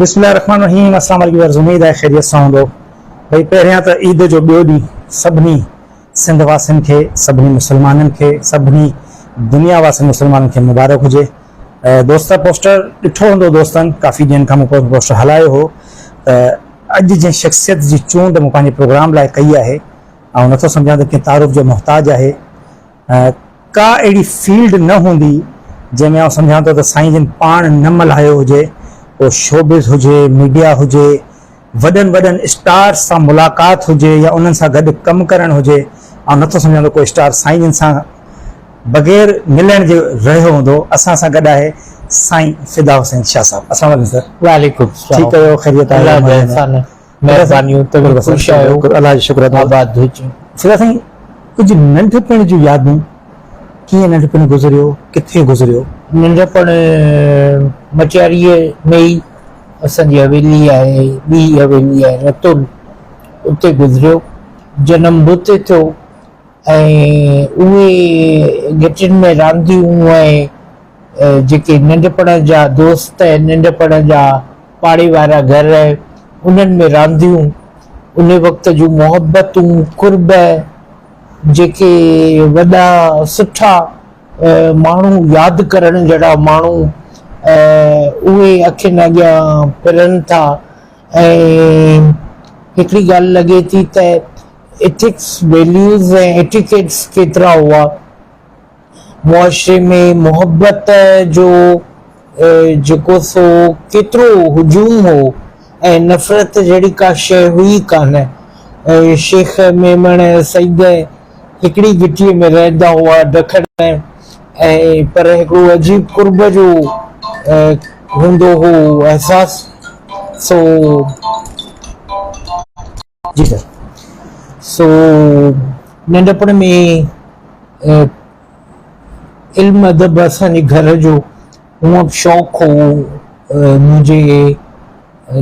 بسم الله الرحمن الرحيم اسلام عليڪم ويورز اميد آهي خيريت سان هوندو ڀئي پهريان ته عيد جو ٻيو ڏينهن سڀني سنڌ واسين کي سڀني مسلمانن کي سڀني دنيا واسين مسلمانن کي مبارڪ هجي دوستا پوسٽر ڏٺو هوندو دوستن ڪافي ڏينهن کان مون پوسٽر هلايو هو ته اڄ جنهن شخصيت جي چونڊ مون پنهنجي پروگرام لاء ڪئي آهي آئون نٿو سمجهان ته ڪنهن تعارف جو محتاج آهي ڪا اهڙي فيلڊ نه هوندي جنهن ۾ آئون سمجهان ٿو ته سائين جن پاڻ نه ملهايو هجي، پوء شوبز هجي، ميڊيا هجي، وڏن وڏن اسٽارز سان ملاقات هجي يا انهن سان گڏ ڪم ڪرڻ هجي، آئون نٿو سمجهان ته ڪو اسٽار سائين جن سان بغير ملڻ جي رهيو هوندو. اسان سان گڏ آهي سائين فدا حسين شاهه صاحب. السلام عليڪم سر. وعليڪم السلام. ٺيڪ آهيو خيريت آهي؟ الله جا احسان. مهربانيون توهين خوش آهيو الله جو شڪر ادا آباد هجو. فدا سائين ڪجهه ننڍپڻ جون يادون ڪيئن ننڍپڻ گذريو ڪٿي گذريو؟ ننڍپڻ مٽياريء ۾ ئي اسان جي حويلي آهي ٻي حويلي آهي رتول اتي گذريو جنم به اتي ٿيو ۽ اهي گهٽين ۾ رانديون ۽ جيڪي ننڍپڻ جا دوست ۽ ننڍپڻ جا پاڙي وارا گهر انهن ۾ رانديون، ان وقت جون محبتون، قرب، جيڪي وڏا سٺا ماڻهو ياد ڪرڻ جهڙا ماڻهو اهي اکين اڳيان ڦرن ٿا ۽ هڪڙي ڳالهه لڳي ٿي ته ايٿڪس، ويليوز ۽ ايٽيڪيٽس ڪيترا هئا. معاشري ۾ محبت جو جيڪو سو ڪيترو هجوم هو ۽ نفرت جهڙي ڪا شيء هئي ئي ڪانه. شيخ، ميمڻ، سيد هڪڙي گهٽيء ۾ رهندا هئا ڊکڻ ۽ پر هڪڙو عجيب قرب جو هوندو هو احساس سو. جي سر. سو ننڍپڻ ۾ علم ادب اسان جي گهر جو هونء به شوق هو منهنجي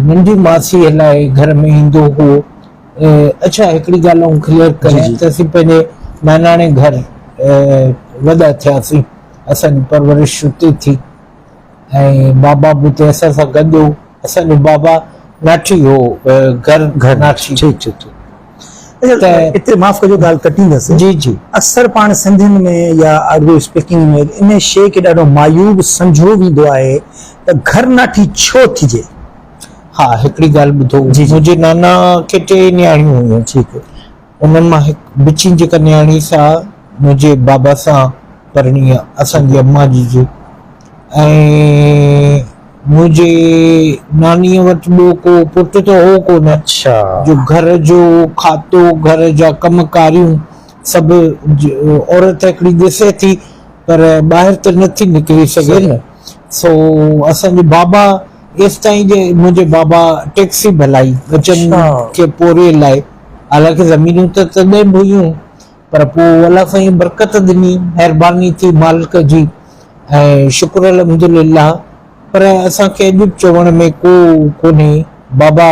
ننڍي ماسيء لاء گهر ۾ ايندو هو اڇا هڪڙي ڳالهه آئون ڪليئر ڪريان ته اسين پنهنجي ناناڻي گهر وڏا ٿياسين اسان جي پرورش اتي ٿي ۽ بابا به اتي اسان سان گڏ هو اسان جو بابا ناٺي هو گهر گهر ناٺي. ٺيڪ ٺيڪ ٺيڪ اچا اتي معاف ڪجو ڳالهه ڪٽيندس. جي جي. اڪثر پاڻ سنڌين ۾ يا اردو اسپيڪنگ ۾ ان شيء کي ڏاڍو معيوب سمجهيو ويندو آهي ته گهر ناٺي ڇو ٿجي؟ ها هڪڙي ڳالهه ٻڌو جي جي. منهنجي نانا کي ٽي نياڻيون هيون. ٺيڪ. انهن مان هڪ بچين جيڪا نياڻي سا منهنجي بابا سان پرڻي آ اسان جي اما جي جي ۽ منهنجي نانيء وٽ ٻيو ڪو پٽ ته هو ڪونه اڇا. جو گهر جو کاتو گهر جا ڪم ڪاريون سڀ عورت هڪڙي ڏسي ٿي پر ٻاهر ته نٿي نڪري سگهي نه سو اسان جي بابا ايستائين جي منهنجي بابا ٽيڪسي به هلائي ٻچن کي پورهيي لاء حالانڪه زمينون ته تڏهن به هيون پر پوء الله سائين برڪت ڏني مهرباني ٿي مالڪ جي ۽ شڪر الحمدلله پر اسان کي اڄ به چوڻ ۾ ڪو ڪونهي بابا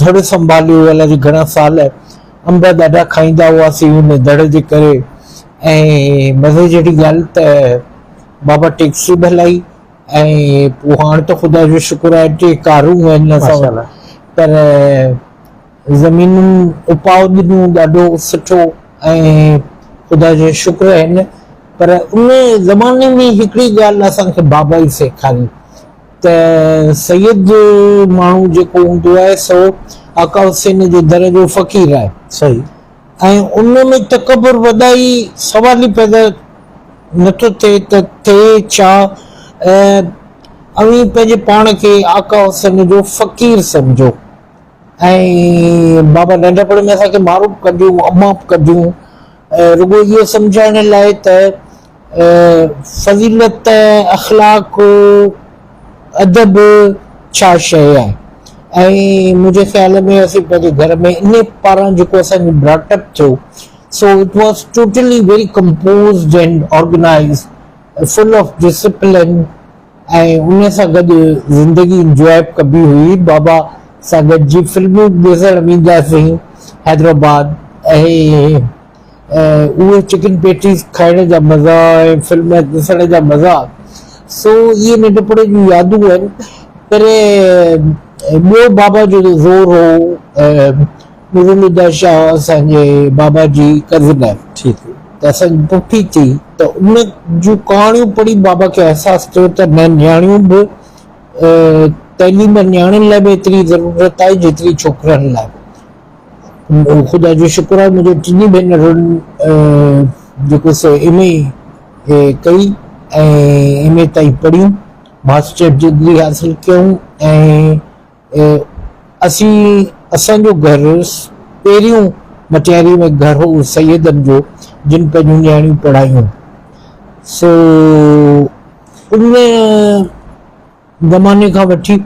ڌڙ سنڀاليو الائي گهڻا سال انب ڏاڍا کائيندا هئاسين ان ڌڙ جي ڪري ۽ مزي جهڙي ڳالهه ته بابا ٽيڪسي به هلائي ۽ پوء هاڻ ته خدا جو شڪر آهي ٽي ڪارون آهن اسان وٽ پر زمينن اپاء ڏنو ڏاڍو سٺو ۽ خدا جو شڪر آهن پر ان زماني ۾ هڪڙي ڳالهه اسان کي بابا ئي سيکاري ته سيد ماڻهو جيڪو هوندو آهي سو آقا حسين جي در جو فقير آهي صحيح ۽ ان ۾ تڪبر وڏائي سوال ئي پيدا نٿو ٿئي ته ٿئي ڇا اوهين پنهنجي پاڻ کي آقا حسين جو فقير سمجهو ۽ بابا ننڍپڻ ۾ اسان کي مارون به ڪڍيون امان به ڪڍيون رڳو اهو سمجهائڻ لاء ته فضيلت اخلاق ادب ڇا شيء آهي ۽ منهنجي خيال ۾ اسين پنهنجي گهر ۾ انهي پاران جيڪو اسان جو براٽ اپ ٿيو so it was totally very composed and organized full of discipline ۽ ان سان گڏ زندگي انجواء به ڪبي هئي بابا سان گڏجي فلمون به ڏسڻ وينداسين حيدرآباد ۽ اهي چڪن پيٽيز کائڻ جا مزا ۽ فلم ڏسڻ جا مزا سو اهي ننڍپڻ جون يادون آهن پر ۽ ٻيو بابا جو زور هو نورالهديٰ شاهه اسان جي بابا جي ڪزن آهي ٺيڪ. ته اسان جي پڦي ٿي ته ان جون ڪهاڻيون پڙهي بابا کي احساس ٿيو ته نه نياڻيون به تعليم نياڻين لاء به ايتري ضرورت آهي جيتري ڇوڪرن لاء. خدا جو شڪر آهي منهنجي ٽنهي ڀينرن جيڪو سو ايم اي ڪئي ۽ ايم اي تائين پڙهيون ماسٽر ڊگري حاصل ڪيون ۽ اسين اسان جو گهر پهريون مٽياري ۾ گهر هو سيدن جو جن پنهنجون نياڻيون پڙهايون سو ان زماني کان وٺي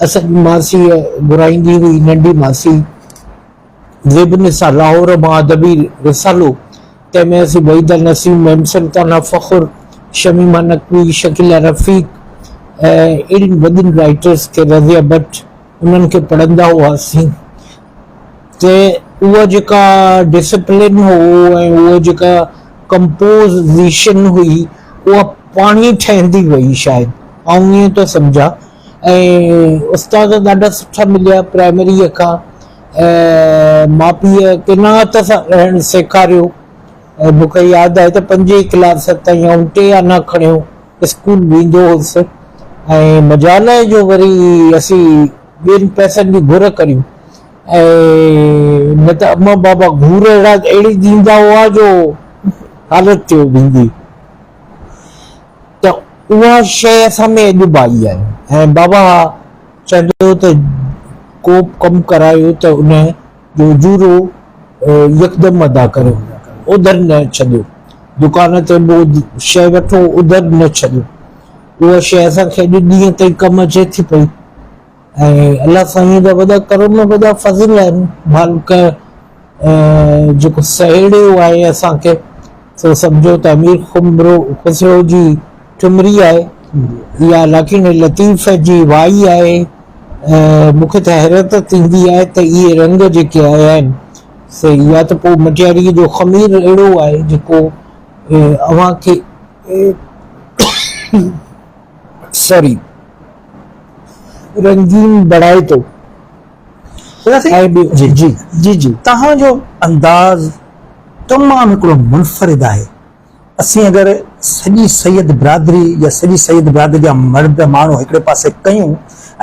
اسان جي ماسي گهرائيندي هئي ننڍي ماسي زيب النساء لاهور مان ادبي رسالو تنهن ۾ اسين وحيده نسيم، ميم سلطانه فخر، شميمه نقوي، شڪيله رفيق ۽ اهڙين وڏين رائيٽرس کي رضيه بٽ انهن کي پڙهندا هئاسين ته اها جيڪا ڊسپلين هو ۽ اها جيڪا ڪمپوزيشن هئي اها پاڻهي ٺهندي وئي شايد آئون ائين ٿو سمجهان ۽ استاد ڏاڍا سٺا مليا پرائمريء کان ۽ ماء پيء قناعت سان رهڻ سيکاريو ۽ مون کي ياد آهي ته پنجين ڪلاس تائين آئون ٽي آنا کڻيو اسڪول ويندو هوس ۽ مجال آهي جو وري اسين ٻين پئسن جي گهر ڪريون ۽ نه ته اما بابا گهور اهڙا اهڙي ڏيندا هئا جو حالت ٿيو ويندي ته اها شيء اسان ۾ اڄ به آئي آهي ۽ بابا چوندو هو ته ڪو به ڪم ڪرايو ته ان جو اجورو يڪدم ادا ڪريو، اوڌر نه ڇڏيو. دڪان تي به شيء وٺو اوڌر نه ڇڏيو. اها شيء اسان کي اڄ ڏينهن تائين ڪم اچي ٿي پئي ۽ الله سائينء جا وڏا ڪرم وڏا فضل آهن. مالڪ جيڪو سهيڙيو آهي اسان کي سو سمجهو ته امير خمرو خسرو جي ٺمري آهي يا لاکيڻي لطيف جي وائي آهي. مون کي ته حيرت ٿيندي آهي ته اهي رنگ جيڪي آيا آهن سي يا ته پوء مٽياريء جو خمير اهڙو آهي جيڪو اوهان کي سوري رنگين بڻائي ٿو. جي جي جي توهان جو انداز تمام هڪڙو منفرد آهي. اسين اگر سڄي سيد برادري يا سڄي سيد برادري جا مرد ماڻهو هڪڙي پاسي ڪيون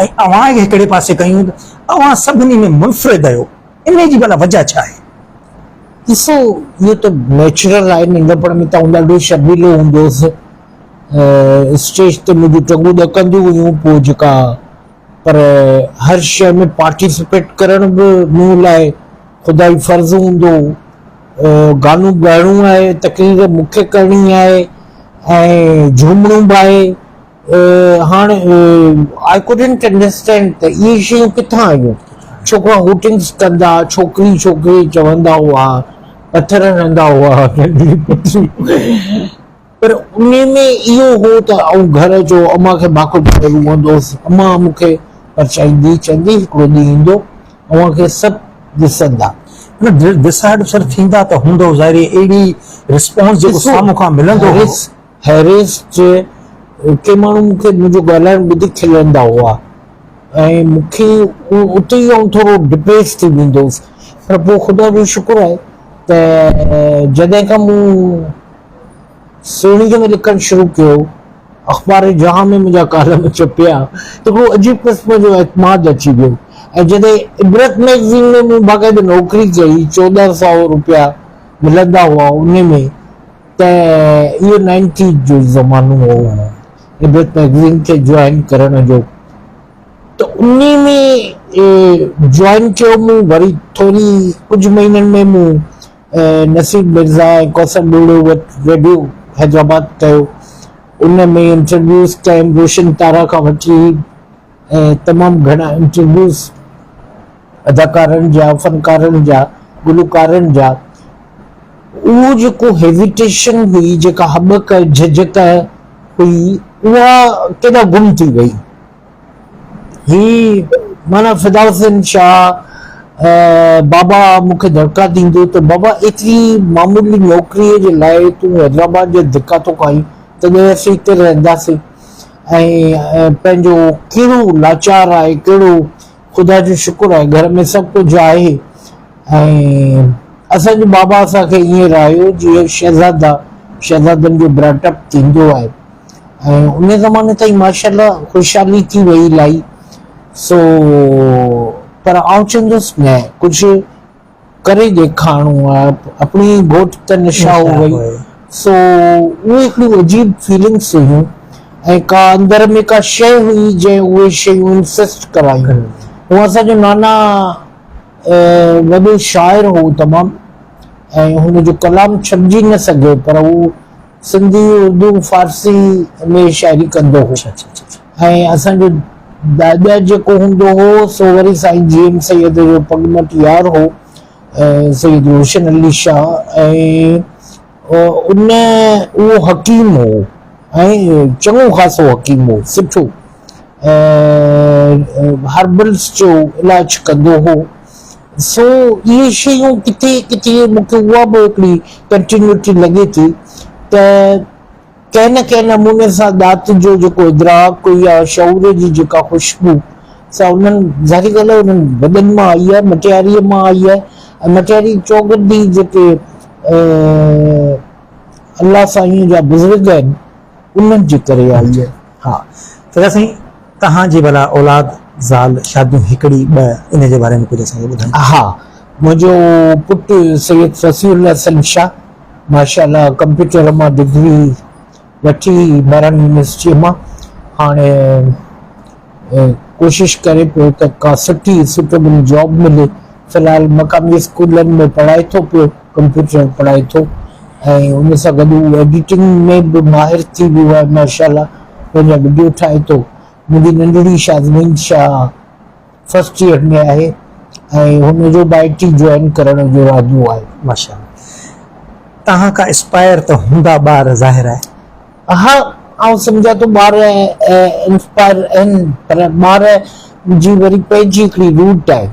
۽ اوهان کي هڪڙي پاسي ڪيون ته اوهان سڀني ۾ منفرد آهيو انهي جي ڀلا وجهه ڇا آهي؟ ڏسو اهو ته نيچرل آهي ننڍپڻ ۾ ته آئون ڏاڍو شرميلو هوندو هوس اسٽيج تي منهنجون ٽنگون ڏڪنديون هيون پوء جيڪا پر هر شيء ۾ پارٽيسپيٽ ڪرڻ به مون لاء خدائي فرض هوندو هو. گانو ڳائڻو آهي، تقرير مون کي ڪرڻي آهي ۽ جهومڻو به آهي. هاڻ آء ڪوڊنٽ انڊرسٽينڊ ته اهي شيون ڪٿان آيون. ڇوڪرا هوٽنگس ڪندا، ڇوڪري ڇوڪري چوندا هئا، پٿر هڻندا هئا ننڍڙي پتريون. پر انهي ۾ اهو هو ته آئون گهر اچو امان کي ڀاڪر پائي روئندو هوس. امان مون کي پرچائيندي چوندي هڪڙو ڏينهن ايندو اوهان کي سڀ ڏسندا. نه ڊسائيڊ سر ٿيندا ته هوندو ظاهر اهڙي رسپانس جيڪو سامهون کان ملندو هو. هيرس ڪي ماڻهو مون کي منهنجو ڳالهائڻ ٻڌي کلندا هئا ۽ مون کي اتي ئي آئون ٿورو ڊپريس ٿي ويندو هوس پر پوء خدا جو شڪر آهي ته جڏهن کان مون سهڻيء ۾ لکڻ شروع ڪيو. اخبار جهان ۾ منهنجا ڪالم ڇپيا ته هڪڙو عجيب قسم جو اعتماد اچي ويو ۽ جڏهن عبرت مئگزين ۾ مون باقاعده نوڪري ڪئي، 14 سئو روپيا ملندا هئا ان ۾ ته اهو نائنٽيز جو زمانو هو عبرت مئگزين کي جوائن ڪرڻ جو ته انهي ۾ جوائن ڪيو مون وري ٿوري ڪجهه مهينن ۾ مون نصير مرزا ۽ ڪوثر ٻرڙو وٽ ريڊيو حيدرآباد ڪيو ان ۾ انٽرويوز ڪيم روشن تارا کان وٺي ۽ تمام گهڻا انٽرويوز اداڪارن جا فنڪارن جا گلوڪارن جا اهو جيڪو هيزيٽيشن هئي جيڪا هٻڪ جهجڪ هئي اها ڪيڏانهن گم ٿي وئي. هي معنيٰ فدا حسين شاهه بابا مون کي دڙڪا ڏيندو ته بابا ايتري معمولي نوڪريء جي لاء تون حيدرآباد جا ڌڪا ٿو کائين تڏهن اسين هتي رهنداسين ۽ پنهنجو ڪهڙو لاچار آهي ڪهڙو خدا جو شڪر آهي گهر ۾ سڀ ڪجهه آهي ۽ اسان جو بابا اسان کي ائين رهايو جيئن شهزادا شهزادن جو براٽ اپ ٿيندو آهي ۽ ان زماني تائين ماشاء الله خوشحالي ٿي وئي الائي سو پر آئون چوندس نه ڪجهه ڪري ڏيکارڻو آهي اپڻي گهوٽ ته نشا هو وئي سو اهي هڪڙيون عجيب فيلنگس هيون ۽ ڪا اندر ۾ ڪا شيء هئي جنهن اهي شيون انسسٽ ڪرايون. هو اسان جو نانا وڏو شاعر هو تمام ۽ هن جو ڪلام ڇپجي نه سگهيو پر هو سنڌي اردو فارسي ۾ شاعري ڪندو هو ۽ اسان جو دادا جيڪو هوندو هو سو وري سائين جي ايم سيد جو پڳمٽ يار هو سيد روشن علي شاهه ۽ ان اهو حڪيم هو ۽ چڱو خاصو حڪيم هو سٺو هربلس جو علاج ڪندو هو سو اهي شيون ڪٿي ڪٿي مون کي اها به هڪڙي ڪنٽينيوٽي لڳي ٿي ته ڪنهن نه ڪنهن نموني سان ڏات جو جيڪو ادراڪ يا شعور جي جيڪا خوشبو سا انهن ظاهري ڳالهه آهي انهن وڏن مان آئي آهي مٽياريء مان آئي آهي ۽ مٽياري چوگردي جيڪي الله سائينء جا بزرگ آهن انهن جي ڪري آئي آهي. ها چچا سائين توهان جي ڀلا اولاد زال شاديون هڪڙي ٻه ان جي باري ۾ ڪجهه اسان کي ٻڌايو. ها منهنجو پٽ سيد فصيح الحسن شاهه ماشاء الله ڪمپيوٽر مان ڊگري وٺي مهراڻ يونيورسٽيء مان هاڻي ڪوشش ڪري پيو ته ڪا سٺي سوٽيبل جاب ملي في الحال مقامي اسڪولن ۾ پڙهائي ٿو پيو ڪمپيوٽر پڙهائي ٿو ۽ ان سان گڏ هو ايڊيٽنگ ۾ به ماهر ٿي ويو آهي ماشاء الله پنهنجا وڊيو ٺاهي ٿو منهنجي ننڍڙي شازمين شاهه فرسٽ ايئر ۾ آهي ۽ هن جو به آء ٽي جوائن ڪرڻ جو ارادو آهي. ماشاء الله توهان کان اسپائر ته هوندا ٻار ظاهر آهي. ها آئون سمجهان ٿو ٻار انسپائر آهن پر ٻار جي وري پنهنجي هڪڙي روٽ آهي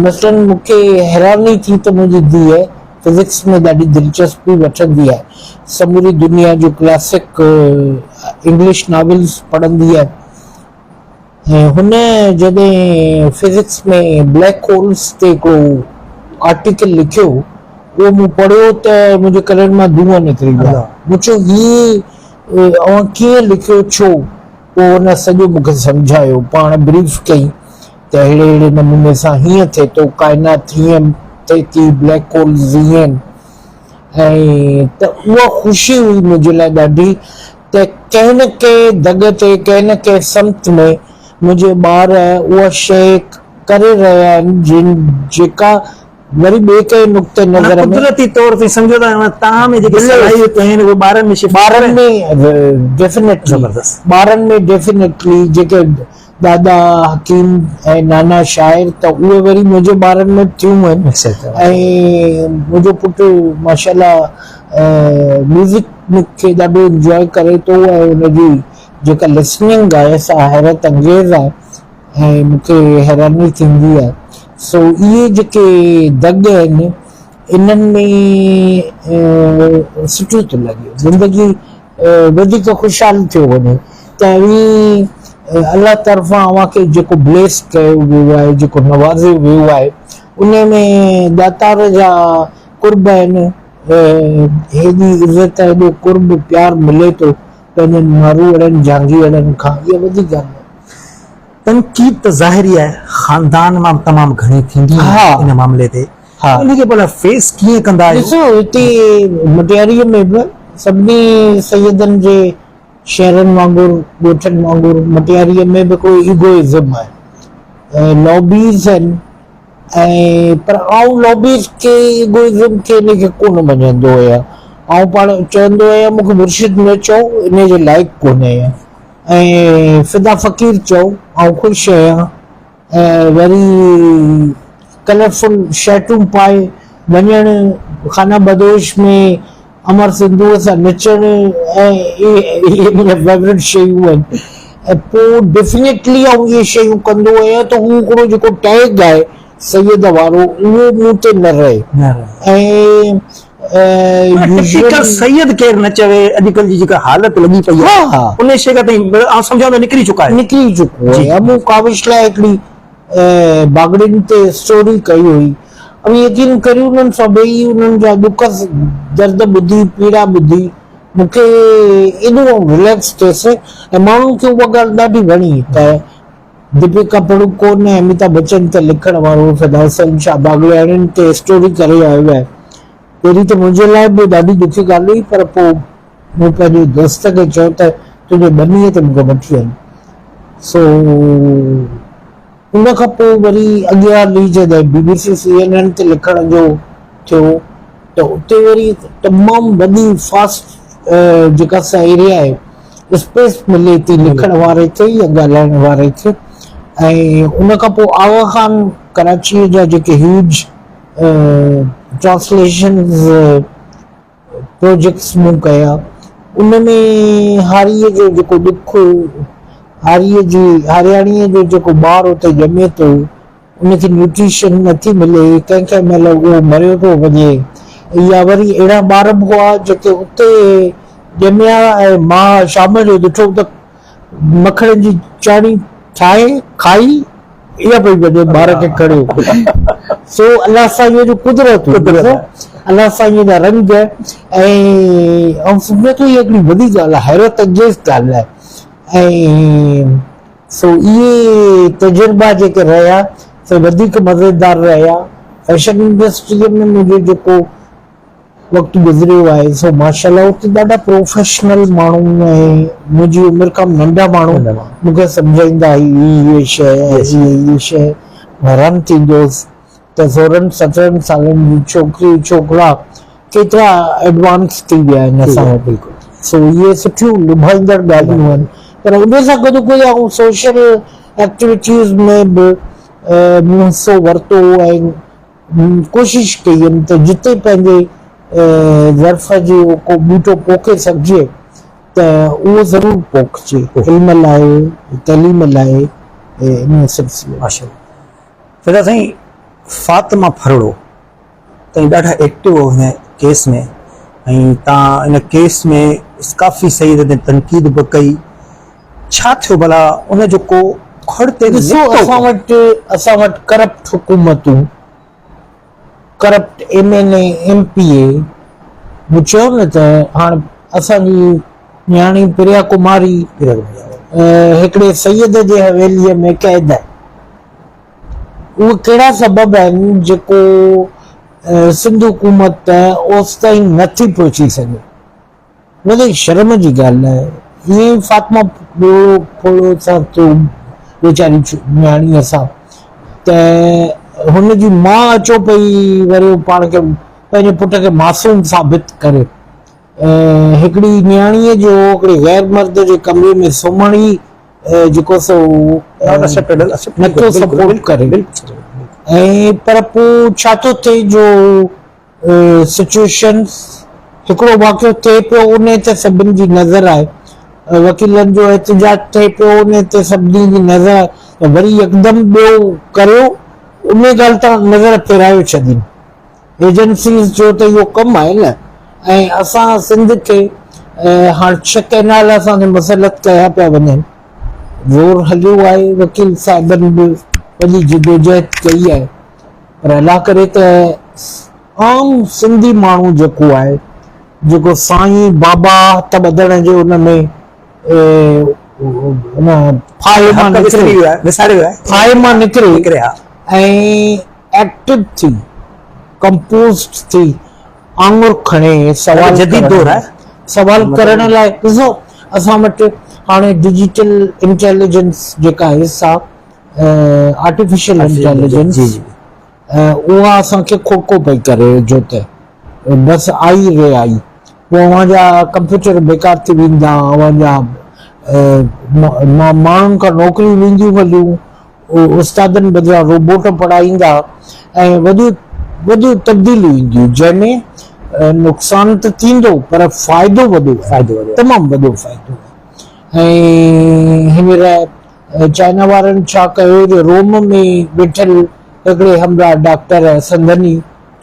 مثلاً مون کي حيراني ٿي ته منهنجي ڌيء فزڪس ۾ ڏاڍي دلچسپي وٺندي آهي سموري دنيا جو ڪلاسڪ انگلش ناولز پڙهندي آهي ۽ هن جڏهن فزڪس ۾ بليڪ هولز تي هڪڙو آرٽيڪل لکيو اهو مون پڙهيو ته منهنجي ڪنن مان دونهن نڪري ويا. مون چيو هي اوهان ڪيئن لکيو ڇو؟ پوء هن سڄو مون کي سمجهايو پاڻ بريف ڪئي ته اهڙي اهڙي نموني سان هيئن ٿئي ٿو ڪائنات هيئن ٿئي ٿي بليڪ هولز هيئن ۽ ته اها خوشي هئي منهنجي لاء ڏاڍي ته ڪنهن نه ڪنهن دڳ تي ڪنهن نه ڪنهن سمت ۾ منهنجي ٻار اها شيء ڪري رهيا آهن جن جيڪا وري ٻئي ڪنهن نقطه نظر ۾. قدرتي طور تي سمجهو ته توهان ۾ جيڪي صلاحيتون آهن اهي ٻارن ۾ شفٽ ٻارن ۾ ڊيفينيٽلي ٻارن ۾ ڊيفينيٽلي جيڪي دادا حڪيم ۽ نانا شاعر ته اهي وري منهنجي ٻارن ۾ به ٿيون آهن ۽ منهنجو پٽ ماشاء الله ميوزڪ کي ڏاڍو انجواء ڪري ٿو ۽ ان جي جيڪا لسننگ آهي سا حيرت انگيز آهي ۽ مون کي حيراني ٿيندي آهي سو اهي جيڪي دڳ آهن انهن ۾ سٺو ٿو لڳي زندگي وڌيڪ خوشحال ٿيو وڃي ته اوهين الله طرفان اوهان کي جيڪو بليس ڪيو ويو آهي جيڪو نوازيو ويو آهي ان ۾ ڏاتار جا قرب آهن هيڏي عزت هيڏو قرب پيار ملي ٿو پنهنجن ماروئڙن جهانگيئڙن کان اها وڏي ڳالهه آهي. تنقيد ته ظاهري آهي خاندان مان به تمام گهڻي ٿيندي آهي ان معاملي تي ان کي ڀلا فيس ڪيئن ڪندا آهيو؟ ڏسو هتي مٽياريء ۾ به سڀني سيدن جي شهرن وانگر ڳوٺن وانگر مٽياريء ۾ به هڪڙو ايگوئزم آهي لابيز آهن ۽ پر آئون لابيز کي ايگوئزم کي ان کي ڪونه مڃيندو آهيان آئون پاڻ چوندو آهيان مون کي مرشد نه چئو ان جي لائق ڪونه آهيان ۽ فدا فقير چئو آئون خوش آهيان ۽ وري ڪلرفل شرٽون پائي وڃڻ خانه بدوش ۾ امر سنڌوء سان نچڻ ۽ اهي منهنجا فيورٽ شيون آهن ۽ پوء ڊيفنيٽلي آئون اهي شيون ڪندو آهيان ته هو هڪڙو جيڪو ٽيگ آهي سيد وارو اهو مون تي نه رهي ۽ ٽپيڪل سيد ڪير نه چوي اڄڪلهه جي جيڪا حالت لڳي پئي آهي ان شيء کان تائين آئون سمجهان ٿو نڪري چڪا آهيو نڪري چڪو آهيان مون ڪاوش لاء هڪڙي باگڙين تي اسٽوري ڪئي هئي. اوهين يقين ڪريو انهن سڀئي انهن جا ڏک درد ٻڌي پيڙا ٻڌي مون کي ايڏو آئون رليڪس ٿيس ۽ ماڻهن کي اها ڳالهه ڏاڍي وڻي ته ديپيڪا پڊوڪون ۽ اميتاڀ بچن تي لکڻ وارو فدا حسين شاهه باگڙياڻين تي اسٽوري ڪري آيو آهي. پهرين ته منهنجي لاء به ڏاڍي ڏکي ڳالهه هئي پر پوء مون پنهنجي دوست کي چيو ته تنهنجي ٻنيء تي مون کي وٺي هل. سو ان کان پوء وري اڳيان هلي جڏهن B B C C N N تي لکڻ جو ٿيو ته اتي وري تمام وڏي فاسٽ جيڪا سا ايريا آهي اسپيس ملي ٿي لکڻ واري کي يا ڳالهائڻ واري کي ۽ ان کان پوء آغا خان ڪراچيء جا جيڪي هيوج ٽرانسليشنز پروجيڪٽس مون ڪيا ان ۾ هاريء جو جيڪو ڏک هاريء جي هارياڻيء جو جيڪو ٻار اتي ڄمي ٿو ان کي نيوٽريشن نٿي ملي ڪنهن ڪنهن مهل اهو مريو ٿو وڃي يا وري اهڙا ٻار به هئا جيڪي اتي ڄميا ۽ مان شام جو ڏٺو ته مکڻ جي چاڻي ٺاهي کائي اها پئي وڃي ٻار کي کڻيو سو الله سائينء جو قدرت هو الله سائينء جا رنگ ۽ آئون سمجهان ٿو اها هڪڙي وڏي ڳالهه آهي حيرت انگيز ڳالهه آهي ۽ سو اهي تجربا جيڪي رهيا سي وڌيڪ مزيدار رهيا فيشن انڊسٽريء ۾ منهنجو جيڪو وقت گذريو آهي سو ماشاء الله اتي ڏاڍا پروفيشنل ماڻهو ۽ منهنجي عمر کان به ننڍا ماڻهو مون کي سمجهائيندا هي هي شيء آهي هي هي شيء حيران ٿيندو هوس ته سورهن سترهن سالن جون ڇوڪريون ڇوڪرا ڪيترا ايڊوانس ٿي ويا آهن اسان وٽ سو اهي سٺيون لڀائيندڙ ڳالهيون آهن پر ان سان گڏ گڏ آئون سوشل ايڪٽيوٽيز ۾ به مون حصو ورتو ۽ ڪوشش ڪئي هيم ته جتي پنهنجي ظرف جو ڪو ٻوٽو پوکي سگهجي ته اهو ضرور پوکجي علم لاء تعليم لاء ان سلسلي ۾. ماشاءالله فدا سائين فاطمه ڦرڙو تائين ڏاڍا ايڪٽو هو هن ڪيس ۾ ۽ تان ان ڪيس ۾ ڪافي سيد تي تنقيد به ڪئي ڇا ٿيو ڀلا ان جو ڪو کڙ تي ڏسو اسان وٽ اسان وٽ ڪرپٽ حڪومتون corrupt M N A M P A مون چيو نه ته هاڻ اسان جي نياڻي پريا ڪماري هڪڙي سيد جي حويلي ۾ قيد آهي اهي ڪهڙا سبب آهن جيڪو سنڌ حڪومت اوستائين نٿي پهچي سگهي وڏي شرم جي ڳالهه آهي. ائين ئي فاطمه ٻوڙو ڦوڙو سان ٿيو ويچاري نياڻيء سان ته هن جي ماء اچو پئي وريو پاڻ کي پنهنجي پٽ کي معصوم ثابت ڪري. هڪڙي نياڻيء جو هڪڙي غير مرد جي ڪمري ۾ سمهڻ ئي جيڪو سو نٿو سپورٽ ڪري ۽ پر پوء ڇا ٿو ٿئي جو سچوئيشنز هڪڙو واقعو ٿئي پيو انهي تي سڀن جي نظر آهي وڪيلن جو احتجاج ٿئي پيو انهي تي سڀني جي نظر آهي ته وري يڪدم ٻيو ڪريو انهي ڳالهه تان نظر ڦيرايو ڇڏين ايجنسيز جو ته اهو ڪم آهي نه ۽ اسان سنڌ کي هاڻ ڇهه ڪئنال اسان تي مسلط ڪيا پيا وڃن زور هليو آهي وڪيل صاحبن به وڏي جدوجهد ڪئي آهي پر الله ڪري ته عام سنڌي ماڻهو جيڪو آهي جيڪو سائين بابا هٿ ٻڌڻ جي ان ۾ ان ڦاهي مان نڪري ڦاهي مان نڪري ۽ ايڪٽو ٿي ڪمپوزڊ ٿي آڱر کڻي سوال جديد دور آهي سوال ڪرڻ لاء ڏسو اسان وٽ هاڻي ڊجيٽل انٽيليجنس جيڪا آهي سا آرٽيفيشل انٽيليجنس اها اسان کي کوکو پئي ڪري جو ته بس آئي ري آئي پوء اوهان جا ڪمپيوٽر بيڪار ٿي ويندا اوهان جا ماڻهن کان نوڪريون وينديون هليون استادن بدران روبوٽ پڙهائيندا ۽ وڏيون وڏيون تبديليون اينديون جنهن ۾ نقصان ته ٿيندو پر فائدو وڏو آهي تمام وڏو فائدو آهي ۽ هينئر چائنا وارن ڇا ڪيو جو روم ۾ ويٺل هڪڙي همراهه ڊاڪٽر سندن ئي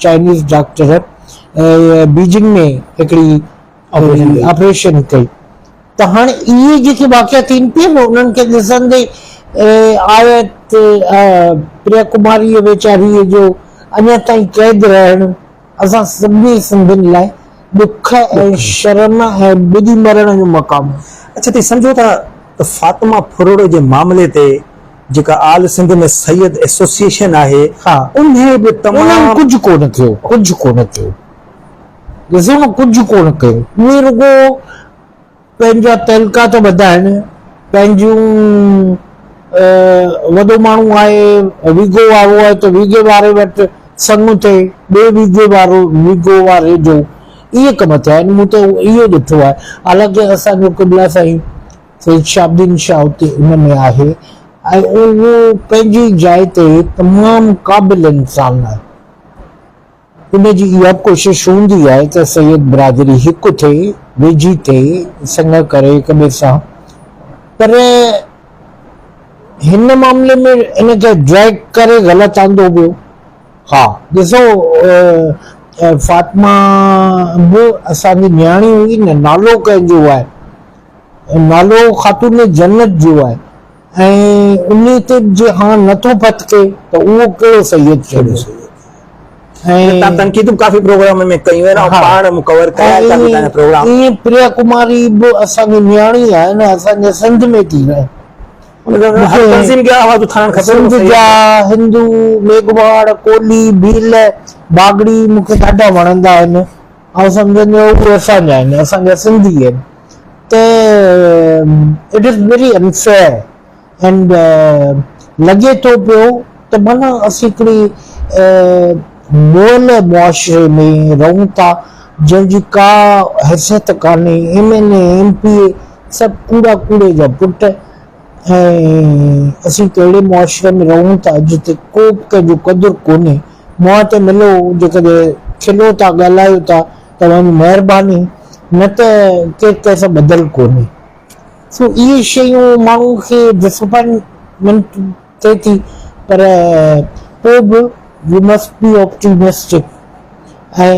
چائنيز ڊاڪٽر بيجنگ ۾ هڪڙي آپريشن ڪئي ته هاڻي اهي جيڪي واقعا ٿين پيا نه انهن کي ڏسندي آء پريا ڪماريء ويچاريء جو اڃا تائين قيد رهڻ اسان سڀني سنڌين لاء ڏک ۽ شرم ۽ ٻڏي مرڻ جو مقام آهي. اڇا تي سمجهو ٿا ته فاطمه ڦرڙو جي معاملي تي جيڪا آل سنڌ ۾ سيد ايسوسيئيشن آهي انهي به تمام. انهن ڪجهه ڪونه ڪيو، ڪجهه ڪونه ڪيو. ڏسو نه ڪجهه ڪونه ڪيو. اهي رڳو پنهنجا تعلقات وڌائڻ، پنهنجون وڏو ماڻهو آهي ويڳو وارو آهي ته ويڳي واري وٽ سڱ ٿئي، ٻئي ويڳي وارو ويڳو واري جو اهي ڪم ٿيا آهن، مون ته اهو ڏٺو آهي. حالانڪه اسان جو قبلا سائين سيد شهاب الدين شاهه اتي ان ۾ آهي ۽ اهو پنهنجي جاء تي تمام قابل انسان آهي. ان جي اها به ڪوشش هوندي آهي ته سيد برادري هڪ ٿئي، ويجهي ٿئي، سڱ ڪري هڪ ٻئي سان پر هن معاملي ۾ ان کي ڊريگ ڪري غلط آندو ويو. ها ڏسو فاطمه به اسان جي نياڻي هئي نه نالو ڪنهن جو آهي نالو خاتون جنت جو آهي. ۽ انهي تي به جي هاڻ نه ٿو ڦٿڪي ته اهو ڪهڙو سيد چئبو؟ ۽ تان تنقيدون به ڪافي پروگرامن ۾ ڪيون آهن ۽ پاڻ به ڪور ڪيا آهن ڪافي تان جا پروگرام. ائين پريا ڪماري به اسان جي نياڻي آهي نه اسان جي سنڌ ۾ ٿي رهي. هر تنظيم کي آواز اٿارڻ کپي. سنڌ جا هندو، ميگهواڙ، ڪولهي، ڀيل، باگڙي مون کي ڏاڍا وڻندا آهن. آئون سمجهندو آهيان اهي اسان جا آهن، اسان جا سنڌي آهن ته it is very unfair and لڳي ٿو پيو ته معنيٰ اسين هڪڙي مئل معاشري ۾ رهون ٿا جنهن جي ڪا حيثيت ڪانهي، M N A, M P A سڀ ڪوڙا ڪوڙي جا پٽ ۽ اسين هڪ اهڙي معاشري ۾ رهون ٿا جتي ڪو به ڪنهن جو قدر ڪونهي. منهن تي ملو، جيڪڏهن کلو ٿا ڳالهايو ٿا توهان جي مهرباني نه ته ڪير ڪنهن سان ٻڌل ڪونهي. سو اهي شيون ماڻهو کي ڊسپائنٽمينٽ ٿئي ٿي پر پوء به يو مسٽ بي آپٽيمسٽڪ ۽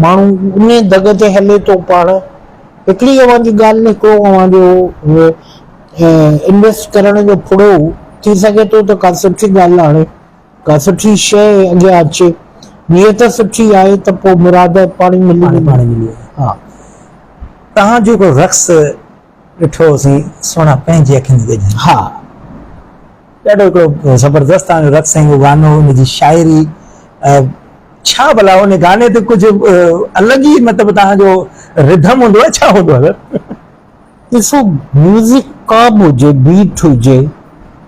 ماڻهو انهي دڳ تي هلي ٿو پاڻ هڪڙي اوهان جي ڳالهه هڪڙو اوهان جو انويسٽ ڪرڻ جو ڦڙو ٿي سگهي ٿو ته ڪا سٺي ڳالهه آڻي ڪا سٺي شيء اڳيان اچي نيت سٺي آهي ته پوء مراد پاڻي ملي ويندي. پاڻي ملي ويندي. ها. توهان جو هڪڙو رقص ڏٺو هوسين سهڻا پنهنجي اکين جي ڳجهن. ها. ڏاڍو هڪڙو زبردست توهان جو رقص ۽ اهو گانو ان جي شاعري ڇا ڀلا ان گاني تي ڪجهه الڳ ئي مطلب توهان جو رڌم هوندو آهي ڇا هوندو آهي سر؟ ڏسو ميوزڪ ڪا به هجي بيٽ هجي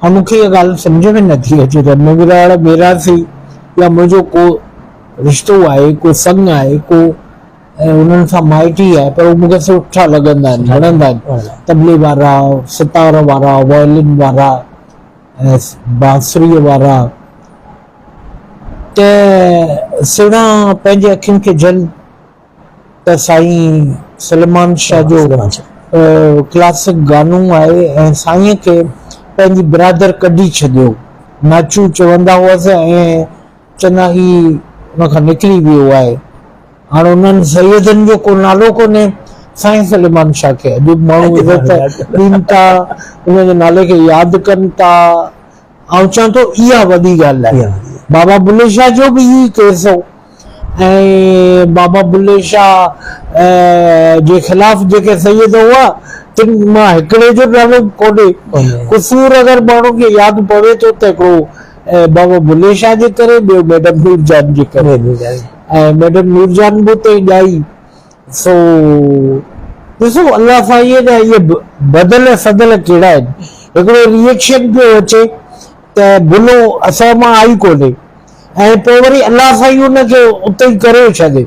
۽ مون کي اها ڳالهه سمجهه ۾ نٿي اچي ته مڱراڙ ميراثي يا منهنجو ڪو رشتو آهي ڪو سڱ آهي ڪو ۽ انهن سان مائٽي آهي پر هو مون کي سٺا لڳندا آهن وڻندا آهن طبلي وارا ستار وارا وائلن وارا ۽ بانسريء وارا ته سهڻا پنهنجي اکين کي جهل ته سائين سليمان شاهه جو ڪلاسڪ گانو آهي ۽ سائين کي پنهنجي برادر ڪڍي ڇڏيو ناچو چوندا هئس ۽ چوندا هي ان کان نڪري ويو آهي هاڻ انهن سيدن جو ڪو نالو ڪونهي سائين سليمان شاهه کي اڄ به ماڻهو عزت ڏين ٿا ان جي نالي کي ياد ڪن ٿا آئون چوان ٿو اها وڏي ڳالهه آهي. بابا بلي شاهه جو به اهو ئي ڪيس هو ۽ بابا بلي شاهه جي خلاف جيڪي سيد هئا تن مان هڪڙي جو نالو به ڪونهي. قصور اگر ماڻهن کي ياد پوي ٿو ته هڪڙو بابا بلي شاهه جي ڪري ٻيو ميڊم نورجهان جي ڪري ۽ ميڊم نورجهان به اتي ئي ڄائي. سو ڏسو الله سائينء جا اهي بدل سدل ڪهڙا آهن. هڪڙو ري ايڪشن پيو اچي ته بلو اسان مان آئي ڪونهي ۽ پوء وري الله سائين ان کي اتي ئي ڪريو ڇڏي.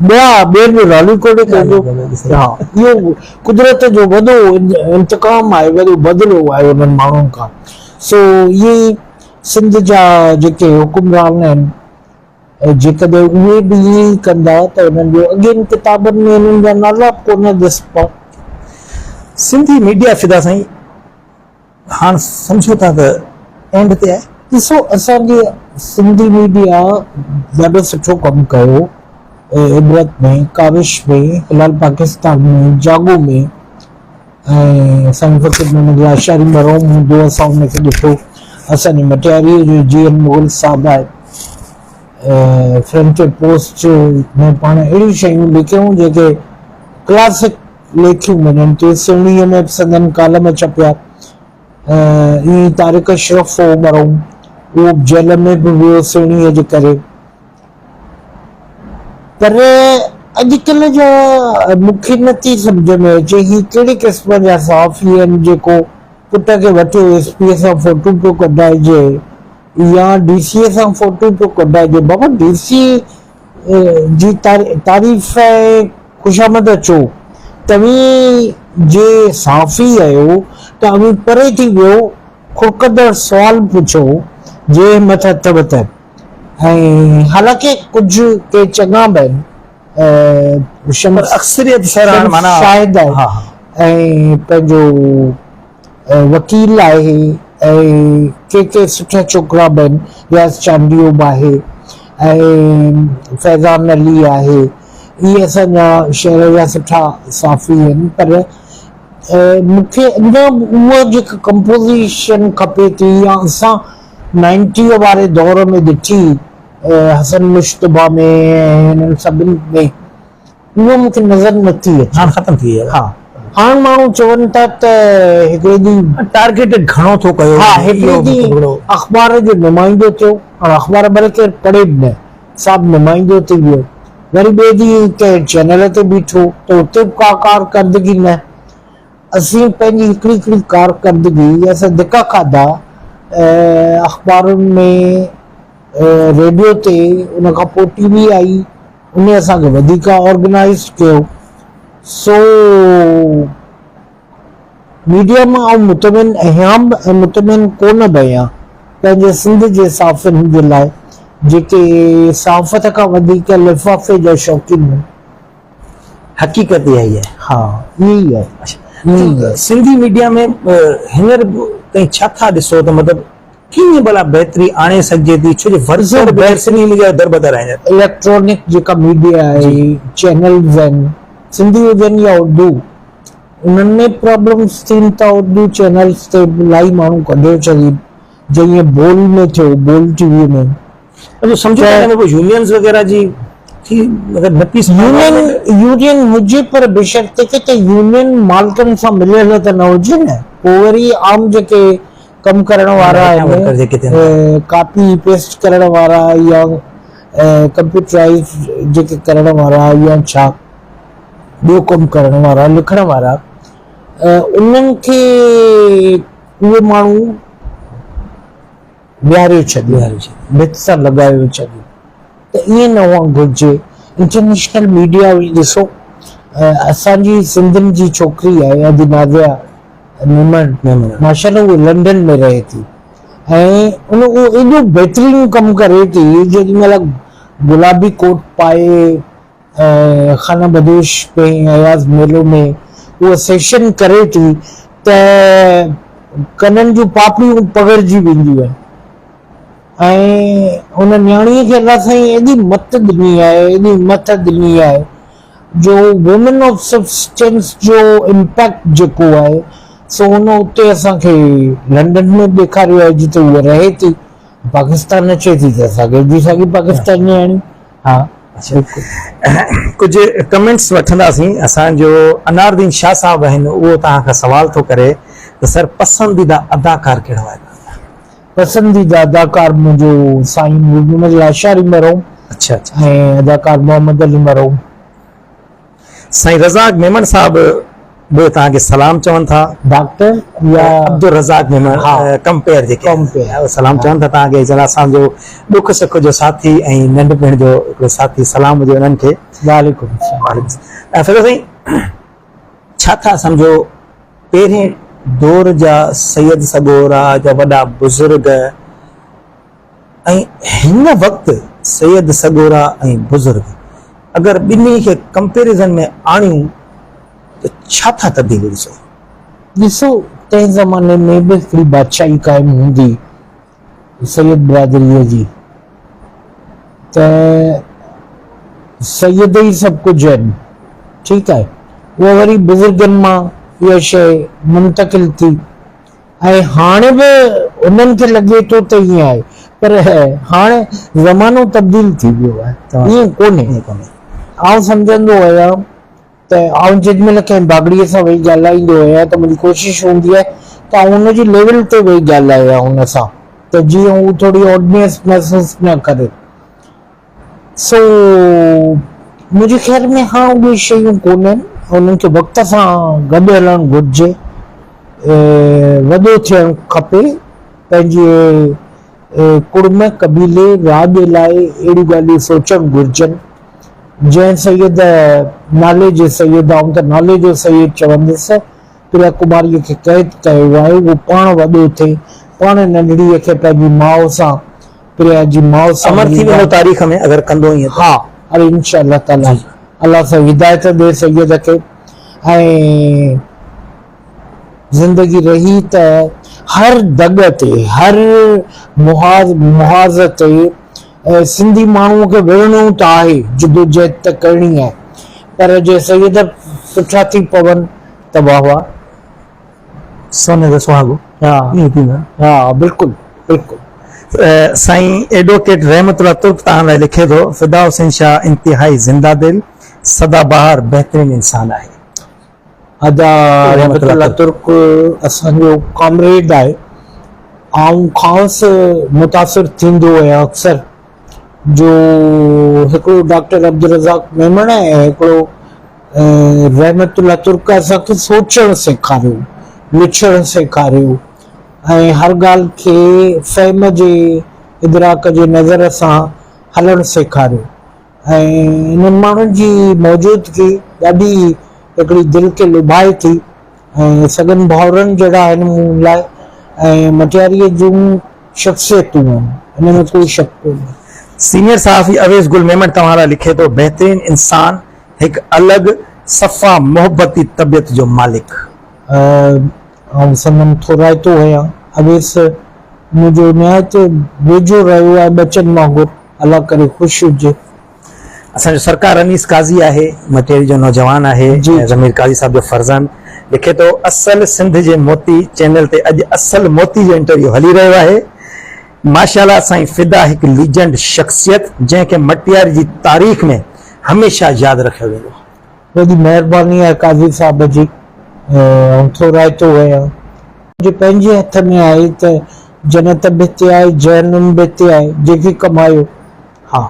ٻيا ٻين جو نالو ئي ڪونهي ڪنهن جو. ها اهو قدرت جو وڏو انتقام آهي وڏو بدلو آهي انهن ماڻهن کان. سو ائين ئي سنڌ جا جيڪي حڪمران آهن ۽ جيڪڏهن اهي به ائين ئي ڪندا ته انهن جو اڳين ڪتابن ۾ انهن جا نالا به ڪونه ڏسبا. سنڌي ميڊيا فدا سائين هاڻ سمجهو ٿا ته اينڊ تي آهي. ڏسو اسان جي سنڌي ميڊيا ڏاڍو سٺو ڪم ڪيو عبرت ۾ ڪاوش ۾ هلال پاڪستان ۾ جاڳو ۾ ۽ سائين فقير محمد لاشاري مرحوم هوندو هو، اسان ان کي ڏٺو. اسان جي مٽياريء جو جي اين مغل صاحب آهي. فرنٽيئر پوسٽ ۾ پاڻ اهڙيون شيون لکيون جيڪي ڪلاسڪ ليکيون وڃن ٿيون. سهڻيء ۾ به سندن ڪالم ڇپيا. ائين ئي طارق اشرف هو مرحوم، اهو به جيل ۾ به ويو سهڻيء جي ڪري. پر اڄڪلهه جا مون کي نه ٿي سمجهه ۾ اچي هي ڪهڙي قسم جا صحافي آهن جيڪو پٽ کي وٺيو ايس پي سان فوٽو پيو ڪڍائجي يا ڊي سي سان فوٽو پيو ڪڍائجي بابا ڊي سي جي تعريف ۽ خوشامد اچو توهين جي صحافي آهيو ته اوهين پري ٿي ويو کڙڪندڙ سوال پڇو جي همٿ اٿو ته ۽ حالانڪه ڪجهه ڪي چڱا به آهن شمس پر اڪثريت سر هاڻ معنيٰ شاهد آهي ۽ پنهنجو وڪيل آهي ۽ ڪي ڪي سٺا ڇوڪرا به آهن رياض چانڊيو به آهي ۽ فيضان علي آهي اهي اسان جا شهر جا سٺا صحافي آهن پر مون کي اڃا به اها جيڪا ڪمپوزيشن کپي ٿي يا اسان نائنٽيء واري دور ۾ ڏٺي حسن مجتبيٰ ۾ ۽ هنن سڀن ۾ اها مون کي نظر نه ٿي اچي. هاڻ ختم ٿي وئي آهي. ها هاڻ ماڻهو چون ٿا ته هڪڙي ڏينهن. ٽارگيٽ گهڻو ٿو ڪيو ها وڃي هڪڙي اهو ڏينهن هڪڙو. اخبار جو نمائندو ٿيو هاڻ اخبار ڀلي ڪير پڙهي به نه صاحب نمائندو ٿي ويو وري ٻئي ڏينهن ڪنهن چينل تي بيٺو ته اتي به ڪا ڪارڪردگي نه. اسين پنهنجي هڪڙي هڪڙي ڪارڪردگي اسان ڌڪا کاڌا اخبارن ۾ ريڊيو تي ان کان پوء ٽي وي آئي ان اسان کي وڌيڪ آرگنائز ڪيو سو ميڊيا مان آئون مطمئن آهيان به ۽ مطمئن ڪونه به آهيان پنهنجي سنڌ جي صحافين جي لاء جيڪي صحافت کان وڌيڪ لفافي جا شوقين آهن. حقيقت اها ئي آهي. ها اها ئي آهي. اڇا سنڌي ميڊيا ۾ هينئر تائين ڇا ٿا ڏسو ته مطلب ڪيئن ڀلا بهتري آڻي سگهجي ٿي ڇو جو ورڪر به سنڌي ميڊيا جا دربدر آهن. اليڪٽرانڪ جيڪا ميڊيا آهي چينلز آهن سنڌي هجن يا اردو انهن ۾ پرابلمس ٿين ٿا اردو چينلز تي به الاهي ماڻهو ڪڍيو ڇڏين جيئن بول ۾ ٿيو بول ٽي وي ۾. اهو سمجهو ته ان ۾ يونينز وغيره جي ٿي مگر نه پيس يونين يونين هجي پر بشرطيڪ ته يونين مالڪن سان مليل ته نه هجي نه پوء وري عام جيڪي ڪم ڪرڻ وارا آهن ڪاپي پيسٽ ڪرڻ وارا يا ڪمپيوٽرائز جيڪي ڪرڻ وارا يا ڇا ٻيو ڪم ڪرڻ وارا لکڻ وارا انهن کي اهي ماڻهو ويهاريو ڇڏيو، ڀت سان لڳايو ڇڏيو ته ائين نه هئڻ گهرجي. انٽرنيشنل ميڊيا اوهين ڏسو اسان جي سنڌين جي ڇوڪري آهي ادي نازيا ميمڻ ماشاء الله هوء لنڊن ۾ رهي ٿي ۽ ان اهو ايڏو بهترين ڪم ڪري ٿي جيڏي مهل گلابي ڪوٽ پائي ۽ خانه بدوش پهين اياز ميلو ۾ اهو سيشن ڪري ٿي ته ڪنن جون پاپڙيون پگهرجي وينديون آهن ۽ ان نياڻيء کي الله سائين ايڏي مت ڏني آهي ايڏي همٿ ڏني آهي جو وومين آف سبسٽنس جو امپيڪٽ جيڪو آهي سو ان اتي اسان کي لنڊن ۾ به ڏيکاريو آهي جتي هوء رهي ٿي پاڪستان اچي ٿي ته اسان کي به ساڳي پاڪستان نياڻي ها ڪجهه ڪمينٽس وٺنداسين اسان جو اناردين شاهه صاحب آهن اهو توهان کان سوال ٿو ڪري ته سر پسنديده اداڪار ڪهڙو آهي توهان جو؟ پسنديده اداڪار منهنجو سائين نور محمد لاشاري مرحوم اڇا اڇا ۽ اداڪار محمد علي مرحوم. سائين رزاق ميمڻ صاحب به توهان کي سلام چون ٿا. ڊاڪٽر يا عبدالرزاق ميمڻ ڪمپيئر جيڪي آهن سلام چون ٿا توهان کي چون اسان جو ڏک سک جو ساٿي ۽ ننڍپڻ جو هڪڙو ساٿي سلام هجي انهن کي. وعليڪم السلام. فيض سائين ڇا ٿا سمجهو پهرين دور جا سيد سڳورا جا وڏا بزرگ ۽ هن وقت سيد سڳورا ۽ بزرگ اگر ٻنهي کي ڪمپيريزن ۾ آڻيون ته ڇا ٿا تبديلي ڏسو؟ ڏسو تنهن زماني ۾ به هڪڙي بادشاهي قائم هوندي سيد برادريء جي ته سيد ئي سڀ ڪجهه آهن ٺيڪ آهي اهو وري بزرگن مان اها شيء منتقل ٿي ۽ هاڻي به انهن کي لڳي ٿو ته ائين آهي پر هاڻي زمانو تبديل ٿي ويو آهي، ائين ڪونهي. آئون سمجهندو آهيان ته آئون جيڏي مهل ڪنهن باگڙيء سان ويهي ڳالهائيندو آهيان ته منهنجي ڪوشش هوندي آهي ته آئون ان جي ليول تي ويهي ڳالهايان هن سان ته جيئن هو ٿوري آڊنيس محسوس نه ڪري. سو منهنجي خيال ۾ هاڻ اهي شيون ڪونهن، انهن کي وقت سان گڏ هلڻ گهرجي، وڏو ٿيڻ کپي، پنهنجي ڪڙم، قبيلي، راڄ لاء اهڙيون ڳالهيون سوچڻ گهرجن. جنهن سيد نالي جي سيد، آئون ته نالي جو سيد چوندس، پريا ڪماريء کي قيد ڪيو آهي، اهو پاڻ وڏو ٿئي، پاڻ ننڍڙيء کي پنهنجي ماء سان پريا جي ماء سان امر ٿي ويندو تاريخ ۾ اگر ڪندو ائين ته. ها اري انشاء الله تعالي الله سائين هدايت ڏي سيد کي ۽ زندگي رهي ته هر دڳ تي هر محاذ محاذ تي سنڌي ماڻهو کي وڙهڻو ته آهي جدوجهد ته ڪرڻي آهي پر جي سيد سٺا ٿي پون ته واه واه. سوني تي سهاڳو ائين ٿيندو. ها بلڪل بلڪل. سائين ايڊووڪيٽ رحمت الله ترڪ توهان لاء لکي ٿو، فدا حسين شاهه انتهائي زنده دل، سدا بهار بهترين انسان آهي. ادا رحمت الله ترڪ اسان جو ڪامريڊ آهي. آئون کانئس متاثر ٿيندو آهيان اڪثر جو هڪڙو ڊاڪٽر عبدالرزاق ميمڻ ۽ هڪڙو رحمت الله ترڪ اسان کي سوچڻ سيکاريو، لڇڻ سيکاريو ۽ هر ڳالهه کي فهم جي ادراڪ جي نظر سان هلڻ سيکاريو ۽ انهن ماڻهن جي موجودگي ڏاڍي هڪڙي دل کي لڀائي ٿي ۽ سڳن ڀائرن جهڙا آهن مون لاء ۽ مٽياريء جون شخصيتون آهن ان ۾ ڪوئي شڪ ڪونهي. سينيئر صحافي اويس گل ميمڻ توهان لاء لکي ٿو، بهترين انسان، هڪ الڳ صفا محبتي طبيعت جو مالڪ. آئون سندن ٿورائتو آهيان. اويس منهنجو نهايت ويجهو رهيو آهي ٻچن وانگر. الله ڪري خوش هجي. اسان جو سرڪار انيس قاضي آهي، مٽيري جو نوجوان آهي ۽ ضمير قاضي صاحب جو فرزند، لکي ٿو، اصل سنڌ جي موتي چينل تي اڄ اصل موتي جو انٽرويو هلي رهيو آهي. ماشاءالله سائين فدا هڪ ليجنڊ شخصيت جنهن کي مٽياري جي تاريخ ۾ هميشه ياد رکيو ويندو. وڏي مهرباني آهي قاضي صاحب جي آئون ٿورائتو آهيان. منهنجي پنهنجي هٿ ۾ آهي ته جنت به هتي آهي جهنم به هتي آهي جيڪي ڪمايو. ها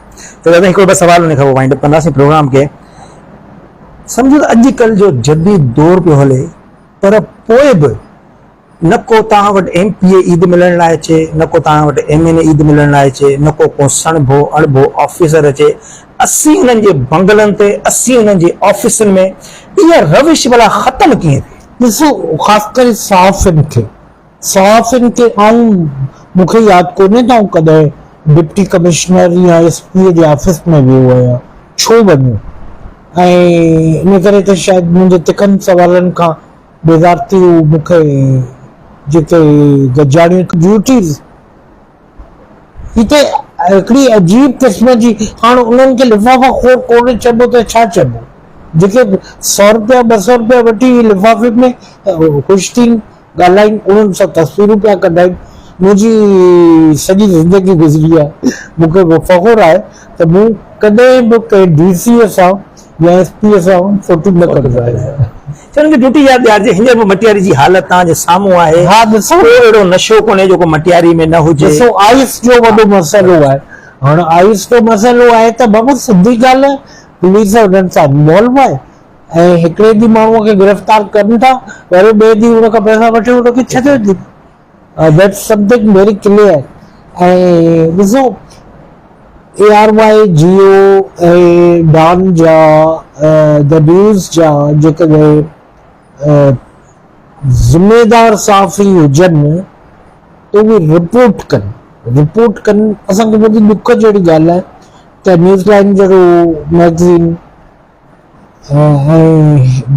ته دادا هڪڙو بس سوال ان کان پوء وائنڊ اپ ڪنداسين پروگرام کي. سمجهو ته اڄڪلهه جو جديد دور پيو هلي پر پوء به نه ڪو توهان وٽ ايم پي اي عيد ملڻ لاء اچي، نه ڪو توهان وٽ ايم اين اي عيد ملڻ لاء اچي، نه ڪو ڪو سڻڀو اڻڀو آفيسر اچي، اسين انهن جي بنگلن تي، اسين انهن جي آفيسن ۾ اها روش ڀلا ختم ڪيئن ٿي؟ ڏسو خاص ڪري صحافين کي، صحافين کي آئون مون کي ياد ڪونهي ته آئون ڪڏهن ڊپٽي ڪمشنر يا ايس پي جي آفيس ۾ ويو آهيان، ڇو وڃون؟ ۽ ان ڪري ته شايد منهنجي تکن سوالن کان بيزار ٿي هو مون کي جيڪي گڏجاڻيون ڊيوٽيز هي ته هڪڙي عجيب قسم جي هاڻ انهن کي لفافا خور ڪونه چئبو ته ڇا چئبو جيڪي سو روپيا 200 روپيا وٺي لفافي ۾ خوش ٿي ڳالهائين انهن سان تصويرون پيا ڪڍائين منهنجي سڄي زندگي گذري آهي مون کي فخر آهي ته مون ڪڏهن به ڪنهن ڊي سي سان يا ايس پي سان فوٽو نه ڪڍرايو آهي. چون کي ڊيوٽي ياد ڏيارجي هينئر به مٽياري جي حالت توهان جي سامهون آهي. ها ڏسو. ڪو اهڙو نشو ڪونهي جيڪو مٽياري ۾ نه هجي. ڏسو آئس جو وڏو مسئلو آهي. هاڻ آئس جو مسئلو آهي ته بابا سڌي ڳالهه آهي پوليس انهن سان انوالو آهي ۽ هڪڙي ڏينهن ماڻهو کي گرفتار ڪن ٿا وري ٻئي ڏينهن ان کان پئسا وٺي ان کي ڇڏي ڏين. That's something very clear ۽ ڏسو اي آر وائي جيو ۽ ڊان جا the news جا جيڪڏهن ذميدار صحافي هجن ته اهي رپورٽ ڪن رپورٽ ڪن اسان کي وڏي ڏک جهڙي ڳالهه آهي ته نيوز لائن جهڙو ميگزين ۽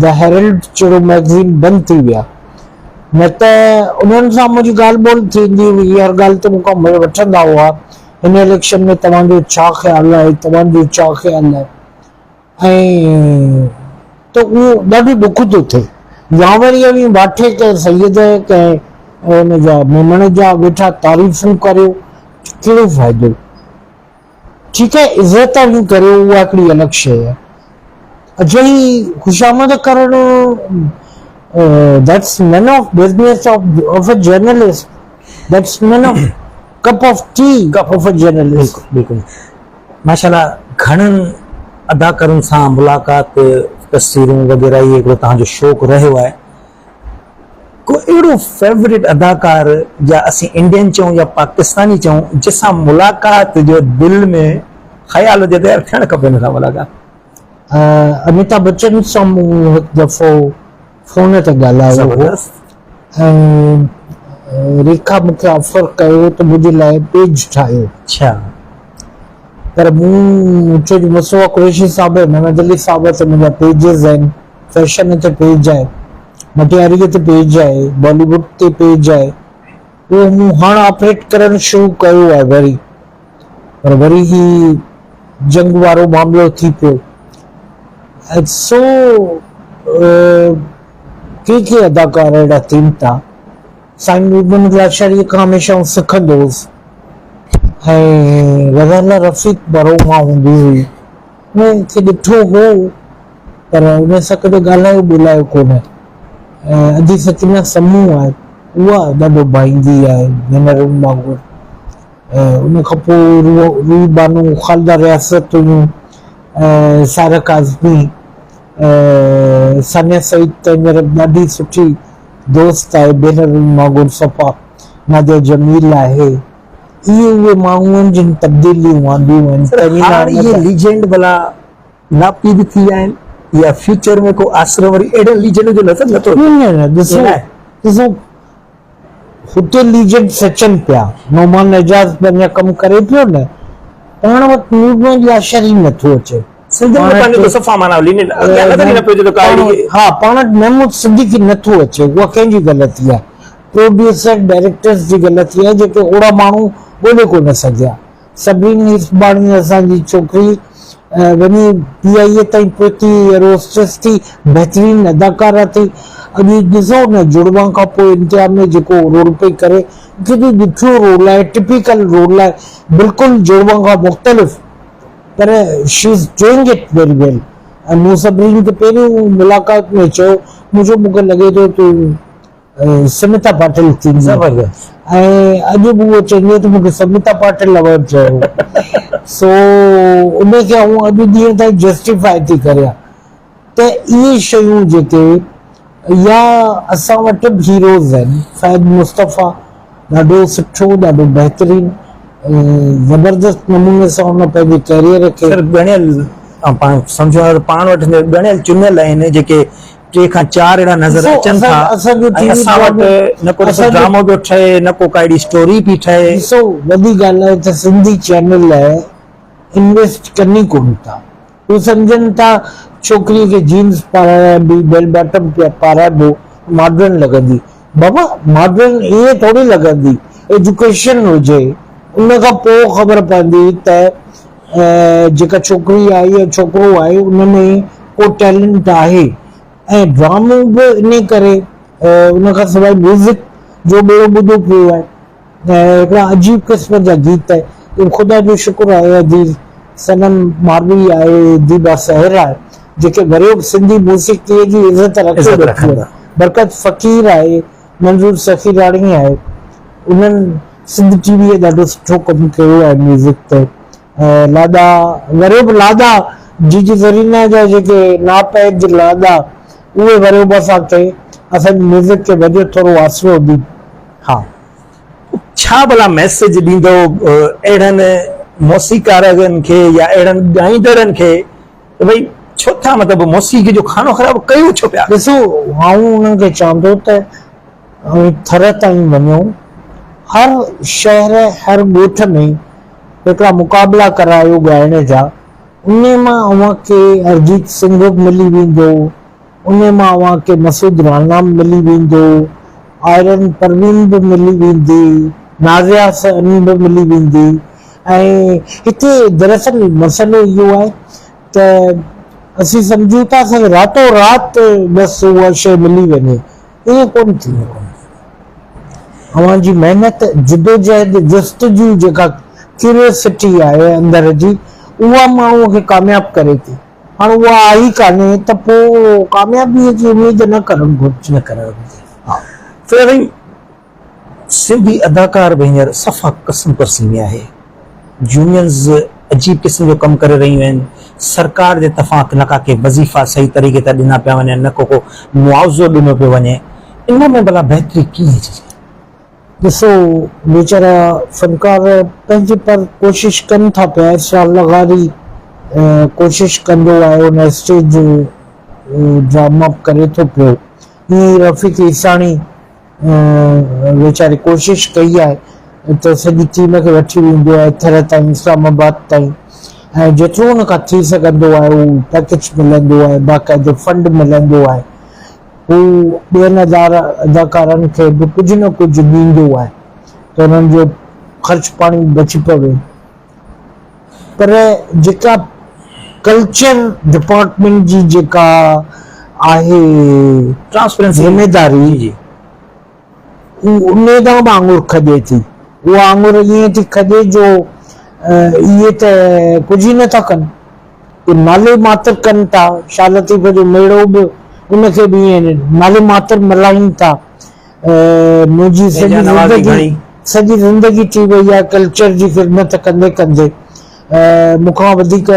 the Herald جهڙو مئگزين بند ٿي ويا نه ته انهن سان منهنجي ڳالهه ٻولهه ٿيندي هئي هر ڳالهه تي مون کان وٺندا هئا هن اليڪشن ۾ توهان جو ڇا خيال آهي توهان جو ڇا خيال آهي ۽ ته اهو ڏاڍو ڏک ٿو ٿئي. يا وري اوهين واٺي ڪنهن سيد ڪنهن ان جا ميمڻ جا ويٺا تعريفون ڪريو ته ڪهڙو فائدو؟ ٺيڪ آهي عزت اوهين ڪريو اها هڪڙي الڳ شيء آهي. اجائي خوشامد ڪرڻ that's none of business of a journalist that's none of cup of tea of a journalist. بلڪل ماشاءالله گهڻن اداڪارن سان ملاقات تصويرون وغيره اهي هڪڙو توهان جو شوق رهيو آهي ڪو اهڙو فيورٽ اداڪار يا اسين انڊين چئون يا پاڪستاني چئون جنهن سان ملاقات جو دل ۾ خيال هجي ته يار ٿيڻ کپي هن سان ملاقات. اميتاڀ بچن سان مون هڪ دفعو فون تي ڳالهايو هو ۽ ريکا مون کي آفر ڪيو ته منهنجي لاء پيج ٺاهيو. اڇا. پر مون چيو جو مصطفيٰ قريشي صاحب ۽ محمد علي صاحب تي منهنجا پيجز آهن، فيشن تي پيج آهي، مٽياريء تي پيج آهي، بالي ووڊ تي پيج آهي، اهو مون هاڻ آپريٽ ڪرڻ شروع ڪيو آهي وري پر وري هي جنگ وارو معاملو ٿي پيو ۽ سو ڪي ڪي اداڪار اهڙا ٿين ٿا. سائين نور محمد لاشاريء کان هميشه آئون سکندو هوس ۽ غزاله رفيق مرحومه هوندي هئي ان کي ڏٺو هو پر ان سان ڪڏهن ڳالهايو ٻولايو ڪونه ۽ ادي سڪينه سمون آهي اها ڏاڍو ڀائيندي آهي ڀينرن وانگر ۽ ان کان پوء روح بانو خالده رياست هيون ۽ ساره ڪاظمي ۽ ثانيه سعيد ته هينئر ڏاڍي سٺي دوست آهي ڀينرن وانگر صفا ناديه جميل آهي اهي اهي ماڻهو آهن جن تبديليون آنديون آهن سر هاڻ اهي ليجنڊ ڀلا ناپيد ٿي ويا آهن يا فيوچر ۾ ڪو آسرو وري اهڙن ليجنڊ جو نظر نٿو اچي. نه نه ڏسو ڏسو هتي ليجنڊس اچن پيا نعمان اعجاز به اڃا ڪم ڪري پيو نه پاڻ وٽ نور محمد لاشاري نٿو اچي. سنڌ ۾ پنهنجو ته صفا معنيٰ لينيڊ اڳيان نظر ئي نه پيو اچي ته ڪا اهڙي. ها پاڻ وٽ محمود صديقي نٿو اچي اها ڪنهن جي غلطي آهي پروڊيوسر ڊائريڪٽرس جي غلطي آهي جيڪي اوڙا ماڻهو ڳولي ڪونه سگهيا سبرين هيسباڻي اسان جي ڇوڪري وڃي پي آء اي تائين پهتي ايئر هوسٽس ٿي بهترين اداڪاره ٿي اڄ ڏسو نه جڙوان کان پوء انتها ۾ جيڪو رول پئي ڪري ڪيڏو ڏکيو رول آهي ٽپيڪل رول آهي بلڪل جڙوان کان مختلف پر she is doing it very well ۽ مون سبرين کي پهريون ملاقات ۾ چيو مون چيو مون کي لڳي ٿو تون سميتا پاٽل ٿيندي زبردست ۽ اڄ به اهو چوندي ته مونکي سميتا پاٽل اوارڊ چيو سو ان کي آئون اڄ ڏينهن تائين جسٽيفائي ٿي ڪريان ته اهي شيون جيڪي يا اسان وٽ به هيروز آهن فهد مصطفيٰ ڏاڍو سٺو ڏاڍو بهترين زبردست نموني سان ان پنهنجي ڪيريئر کي سر ڳڻيل پاڻ سمجهو ته پاڻ وٽ ڳڻيل چنيل آهن جيڪي ٽي کان چار اهڙا نظر اچن ٿا ۽ اسان وٽ نه ڪو ڏسو ڊرامو پيو ٺهي نه ڪو ڪا اهڙي اسٽوري پئي ٺهي. ڏسو وڏي ڳالهه آهي ته سنڌي چينل انويسٽ ڪن ئي ڪونه ٿا. هو سمجهن ٿا ڇوڪري کي جينز پارائبي بيل باٽم پارائبو ماڊرن لڳندي. بابا ماڊرن ائين ٿوري لڳندي ايجوڪيشن هجي ان کان پوء خبر پوندي ته جيڪا ڇوڪري آهي يا ڇوڪرو آهي ان ۾ ڪو ٽيلنٽ آهي ۽ ڊرامو به انهي ڪري ان کان سواء ميوزڪ جو ٻيڙو ٻڌو پيو آهي ۽ هڪڙا عجيب قسم جا گيت خدا جو شڪر آهي ادي صنم ماروي آهي ديبا سحر آهي جيڪي وريو به سنڌي موسيقي جي عزت رکي ويٺي آهي برڪت فقير آهي منظور سخيراڻي آهي انهن سنڌ ٽي ويء ڏاڍو سٺو ڪم ڪيو آهي ميوزڪ تي ۽ لاڏا وريو به لاڏا جي جي زرينا جا جيڪي ناپيد لاڏا اهي وريو به اسان کي اسان جي ميوزڪ کي وڏو ٿورو آسرو ڏين ها. ڇا ڀلا ميسيج ڏيندو اهڙن موسيقارن کي يا اهڙن ڳائيندڙن کي ته ڀئي ڇو ٿا مطلب موسيقي جو کانو خراب ڪيو ڇو پيا؟ ڏسو آئون انهن کي چوان ٿو ته اوهين ٿر تائين وڃو، هر شهر هر ڳوٺ ۾ هڪڙا مقابلا ڪرايو ڳائڻ جا، انهي مان اوهان کي ارجيت سنگهه به ملي ويندو، انهي مان اوهان کي مسعود رانا به ملي ويندو، آئرن پروين به ملي ويندي، نازيا حسن به ملي ويندي ۽ هتي دراصل مسئلو اهو آهي ته اسين سمجهون ٿا اسان کي راتو رات بس اها شيء ملي وڃي، ائين ڪونه ٿيندو آهي. اوهان جي محنت، جدوجهد، جستجو جيڪا ڪيوريوسٽي آهي اندر جي اها ماڻهوء کي ڪامياب ڪري ٿي. هاڻ اها آهي ئي ڪانهي ته پوء ڪاميابيء جي اميد نه ڪرڻ گهرجي. نه ڪرڻ گهرجي. ها فدا سائين سنڌي اداڪار به هينئر صفا قسم پرسي ۾ آهي. يونينز عجيب قسم جو ڪم ڪري رهيون آهن. سرڪار جي طرفان نه ڪا ڪي وظيفا صحيح طريقي تان ڏنا پيا وڃن نه ڪو ڪو معاوضو ڏنو پيو وڃي. ان ۾ ڀلا بهتري ڪيئن اچي؟ ڏسو ويچارا فنڪار پنهنجي پر ڪوشش ڪن ٿا پيا اسرار لغاري ڪوشش ڪندو آهي ان اسٽيج ڊراما به ڪري ٿو پيو ائين ئي رفيق عيساڻي ويچاري ڪوشش ڪئي آهي ته سڄي ٽيم کي وٺي ويندو آهي ٿر تائين اسلام آباد تائين ۽ جيترو ان کان ٿي سگهندو آهي اهو پيڪيج ملندو آهي باقاعدو فنڊ ملندو آهي هو ٻين اداڪارن کي به ڪجهه نه ڪجهه ڏيندو آهي ته انهن جو خرچ پاڻي بچي پوي پر جيڪا ڪلچر ڊپارٽمينٽ جي جيڪا آهي ٽرانسپرنسي ذميداري هو انهيء ڏانهن به آڱر کڄي ٿي. اها آڱر ائين ٿي کڄي جو اهي ته ڪجهه ئي نه ٿا ڪن. ڪو نالي ماتر ڪن ٿا. شاهه لطيف جو ميڙو به ان کي به ائين نالي ماتر ملهائين ٿا. منهنجي سڄي زندگي سڄي زندگي ٿي وئي آهي ڪلچر جي خدمت ڪندي ڪندي. مون کان وڌيڪ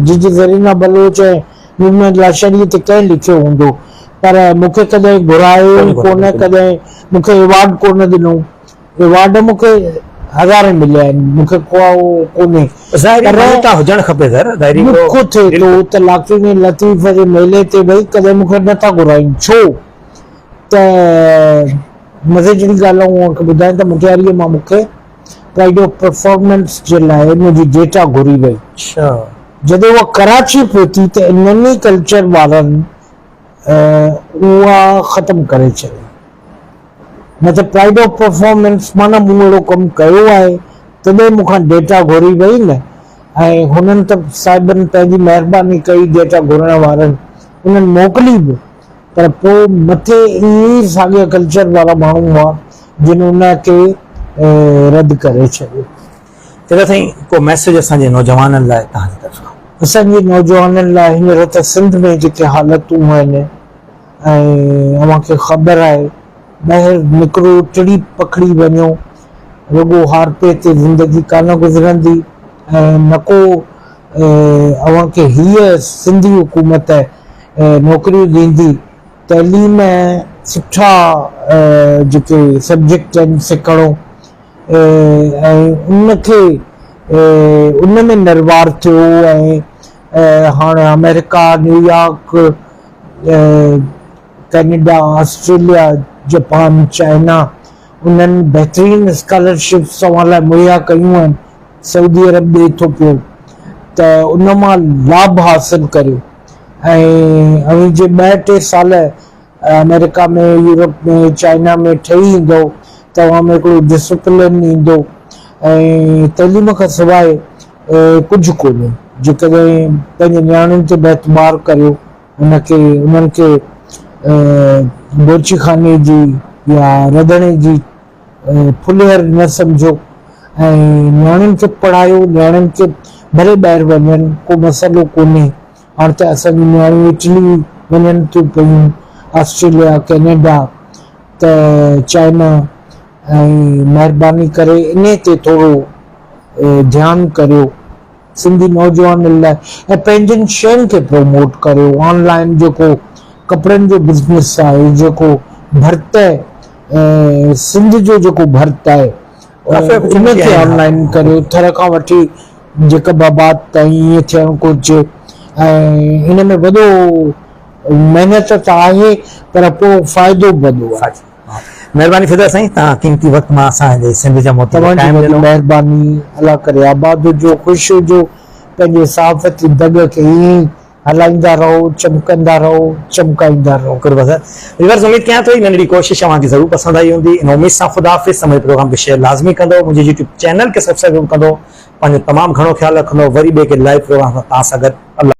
جج زرينا بلوچ ۽ نور محمد لاشاريء تي ڪنهن لکيو هوندو، پر مون کي ڪڏهن گهرايو ئي ڪونه، ڪڏهن مون کي ايوارڊ ڪونه ڏنو. ايوارڊ مون کي هزارين مليا آهن، مون کي ڪو ڪونهي. ظاهري مڃتا هجڻ کپي سر، ظاهري ڏک ٿئي ٿو ته لاکي ۾ لطيف جي ميلي تي ڀئي ڪڏهن مون کي نه ٿا گهرائين، ڇو ته مزي جهڙي ڳالهه آئون اوهان کي ٻڌايان ته مٽياريء مان مون کي پرائيڊ آف پرفارمنس جي لاء منهنجي ڊيٽا گهري وئي. جڏهن اها ڪراچي پهتي ته انهن ئي ڪلچر وارن اها ختم ڪري ڇڏي. نه ته پرائيڊ آف پرفارمنس معنيٰ مون اهڙو ڪم ڪيو آهي تڏهن مون کان ڊيٽا گهري وئي نه ۽ هنن ته صاحبن پنهنجي مهرباني ڪئي ڊيٽا گهرڻ وارن انهن موڪلي به پر پوء مٿي اهي ئي ساڳيا ڪلچر وارا ماڻهو هئا جن ان کي رد ڪري ڇڏيو. چچا سائين ڪو ميسيج اسان جي نوجوانن لاء توهان جي طرفان. اسان جي نوجوانن لاء هينئر ته سنڌ ۾ جيڪي حالتون آهن ۽ اوهان کي خبر آهي ٻاهر نڪرو ٽڙي پکڙي وڃو رڳو هارپي تي زندگي ڪانه گذرندي ۽ نه ڪو اوهان کي هيء سنڌي حڪومت نوڪريون ڏيندي تعليم سٺا جيڪي سبجيڪٽ آهن سکڻو ۽ ان کي ان ۾ نروار ٿيو ۽ هاڻ آمريڪا، New York, Canada, Australia, Japan, China انهن بهترين اسڪالرشپس اوهان لاء مهيا ڪيون آهن، سعودي عرب ڏئي ٿو پيو ته ان مان لاڀ حاصل ڪريو ۽ اوهين جي ٻه ٽي سال آمريڪا ۾، يورپ ۾، چائنا ۾ ٺهي ايندؤ ته اوهان ۾ هڪڙو ڊسپلين ايندو ۽ تعليم کان سواء ڪجهه ڪونهي. جيڪڏهن پنهنجي نياڻين تي به اعتبار ڪريو، ان کي انهن کي بورچيخاني جي يا رڌڻي جي ڦلهير نه سمجهو ۽ نياڻين کي پڙهايو، نياڻين کي ڀلي ٻاهر وڃن ڪو مسئلو ڪونهي. هاڻ ته اسان جون نياڻيون اٽلي وڃن ٿيون پيون، آسٽريليا، ڪينيڊا ته چائنا ۽ مهرباني ڪري انهي تي ٿورو ڌيان ڪريو سنڌي نوجوانن لاء ۽ پنهنجن شين کي پروموٽ ڪريو آن لائن جيڪو ڪپڙن جو بزنس آهي جيڪو ڀرت سنڌ جو جيڪو ڀرت آهي ان کي آن لائن ڪريو ٿر کان وٺي جيڪب آباد تائين ائين ٿيڻ گهرجي ۽ ان ۾ وڏو محنت ته آهي پر پوء فائدو به وڏو آهي. مهرباني فدا سائين توهان قيمتي وقت مان اسان جي سنڌ جا موتي توهان جي ٽائيم وڏي ڏنو. مهرباني الله ڪري آباد هجو خوش هجو پنهنجي صحافتي دڳ کي ائين ئي هلائيندا رهو چمڪندا رهو چمڪائيندا رهو. قرب سر ويورز اميد ڪيان ٿو هي ننڍڙي ڪوشش اوهان کي ضرور پسند آئي هوندي ان اميد سان خدا حافظ ته منهنجي پروگرام کي شيئر لازمي ڪندو منهنجي يوٽيوب چينل کي سبسڪرائب ضرور ڪندو پنهنجو تمام گهڻو خيال رکندو وري ٻئي ڪنهن لائيو پروگرام سان توهان سان گڏ الله.